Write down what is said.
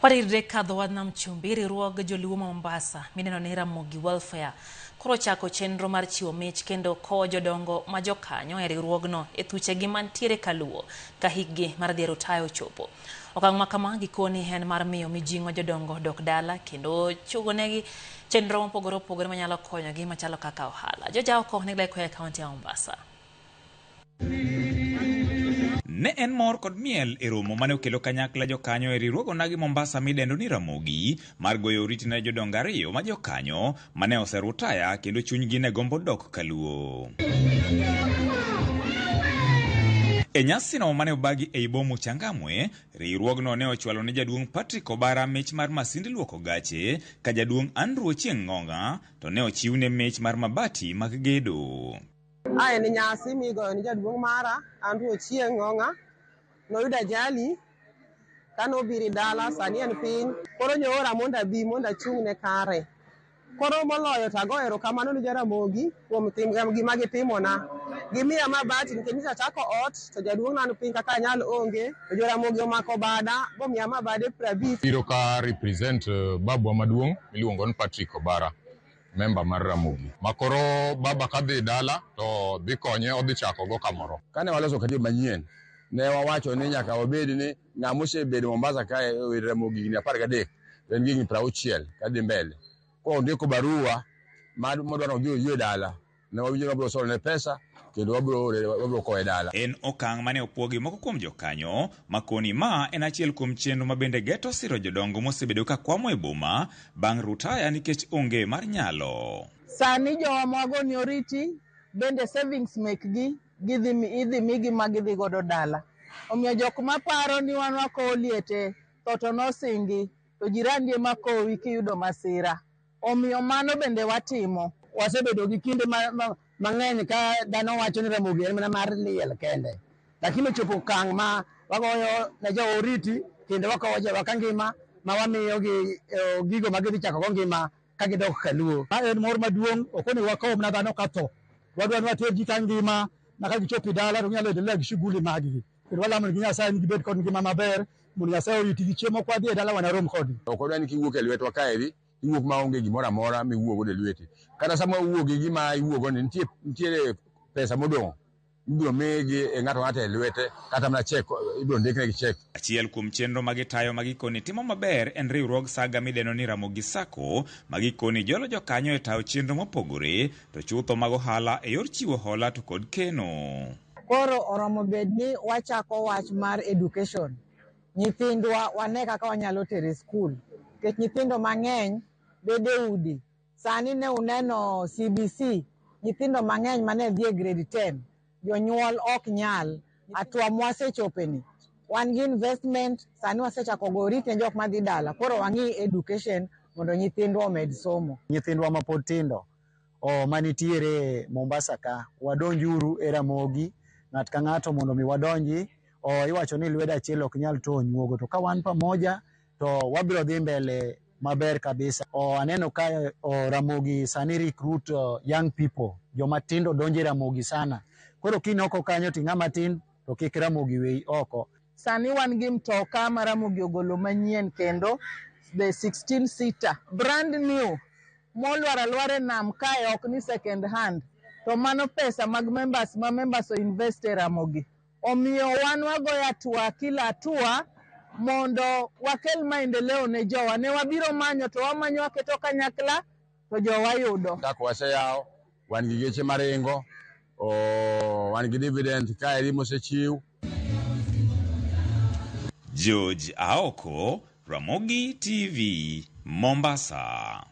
Waridre kadho wadh nam chumbi, riwruog joluo ma Mombasa mineno ni Ramogi Welfare koro ochako chenro mar chiwo mich kendo kowo jodongo ma jokanyo e riwruogno e thuchegi mantiere kaluo ka hikgi mar dhi e rutaya ochopo. Okang' ma kama gikoni en mar miyo mijing'o jodongo dok dala kendo chugonegi chenro mopogore opogore manyalo konyogi machalo kaka ohala. Jojaoko ne gileko e kaunti ya Mombasa. Ne en mor kod miel e romo mane okelo kanyakla jokanyo e riwruog onagi Mombasa midendo ni Ramogi mar goyo oriti ne jodongo ariyo ma jokanyo mane oserutaya kendo chunygi ne gombo dok kaluo. E nyasino mane obagi ei bomu Changamwe, riwruogno ne ochwalo ne jaduong' Patrick Obara mich mar masind luoko gache ka jaduong' Andrew Ochieng' Ng'ong'a to ne ochiwne mich mar mabati mag gedo. A en nyasi migoyo ni jaduong' mara Andrew Ochieng' Ng'ong'a noyudo ajali kane obiro e dala sani en piny koro nyoora mondo abi mondo achung' ne kare. Koro moloyo to ago erokamano ni Jaramogi kuom tim gima gitimona. Gimiya mabati nikech nyocha achako ot to jaduong' na ni piny kaka anyal onge to Joramogi omako bada bomiya mabade 50. Biro ka represent babwa maduong' miluongo ni Patrick Obara. Member mar Ramogi. Ma koro baba kadhi dala to dhi konye odhi chako go kamoro. Kane waloso katiba manyien, ne wawacho ni nyaka wabed ni ng'ama osebedo Mombasa kae e Ramogi higni 13 to en gi higni 60 kadhi mbele. Kondiko barua modwaro ni odhi oywe dala, ne wawinjo ni wabiro solone pesa kendo wabiro ore wabiro kowe dala. En okang' mane opuogi moko kuom jokanyo ma koni ma en achiel kuom chenro ma bende geto siro jodongo mosebedo ka kwamo e boma bang' rutaya nikech onge mar nyalo. Sani jowa ma wagoni oriti bende savings mekgi gidhi idhi migi ma gidhi godo dala. Omiyo jok maparo ni wan wakowo liete tho to nosingi to jirandi ema kowi kiyudo masira. Omiyo mano bende watimo. Wasebedo gi kinde mang'eny ka dhano wacho ni Ramogi en mana mar liel kende. Lakini ochopo okang' ma wagoyo ne jo oriti kendo wakowo jowa ka ngima ma wamiyo gi gigo ma gidhi chako go ngima ka gidok kaluo. Ma en mor maduong', ok onego wakow mana dhano ka tho. Wadwa ni water ji ka ngima ma ka gichopo e dala to ginyalo endelea gi shughuli maggi. Kendo walamo negi Nyasaye ni gibed kod ngima maber mondo Nyasaye oritgi chieng' moko wadhi e dala wanarom kodgi. Ok wadwa ni kiwuok e lwetwa kaeri, iwuok maonge gimoro amora miwuok godo e lweti. Kata sama iwuok gi gima iwuok go ni, nitiere pesa modong' ibiro migi e ng'ato ng'ato e lwete, kata mana check, ibiro ndiknegi check. Achiel kuom chenro ma gitayo ma gikoni timo maber en riwruog saga midendo ni Ramogi Sacco ma gikoni jolo jokanyo e tayo chenro mopogore to chutho mag ohala e yor chiwo hola to kod keno. Koro oromo bed ni wachako wach mar education. Nyithindwa wane kaka wanyalo tere skul. Nikech nyithindo mang'eny bedo e udi. Sani ne uneno CBC, nyithindo mang'eny mane dhi e grade 10, jonyuol ok nyal. Hatua mwasechopeni, wan gi investment, sani wasechako go orit ne jok madhi dala. Koro wang'i education mondo nyithindwa omed somo. Nyithindwa mapod tindo manitiere Mombasa ka, wadonjuru e Ramogi, ng'at ka ng'ato mondo mi wadonji. Iwacho ni lwedo achiel ok nyal towo nyuogo, to ka wan pamoja to wabiro dhi mbele maber kabisa. Aneno ka Ramogi sani recruit young people, joma tindo donjo e Ramogi sana. Koro kin oko kanyo to ing'ama tin to kik Ramogi weyi oko. Sani wan gi mtoka ma Ramogi ogolo manyien kendo the 16 seater brand new molwar alwara e nam kae ok ni second hand to mano pesa mag members ma members o invest e Ramogi. Omiyo wan wagoyo hatua kila hatua mondo wakel maendeleo ne jowa. Ne wabiro manyo to wamanyo waketo kanyakla to jowa yudo. Kaka waseyawo, wan gi geche maringo, wan gi dividend kaeri mosechiw. George Aoko, Ramogi TV, Mombasa.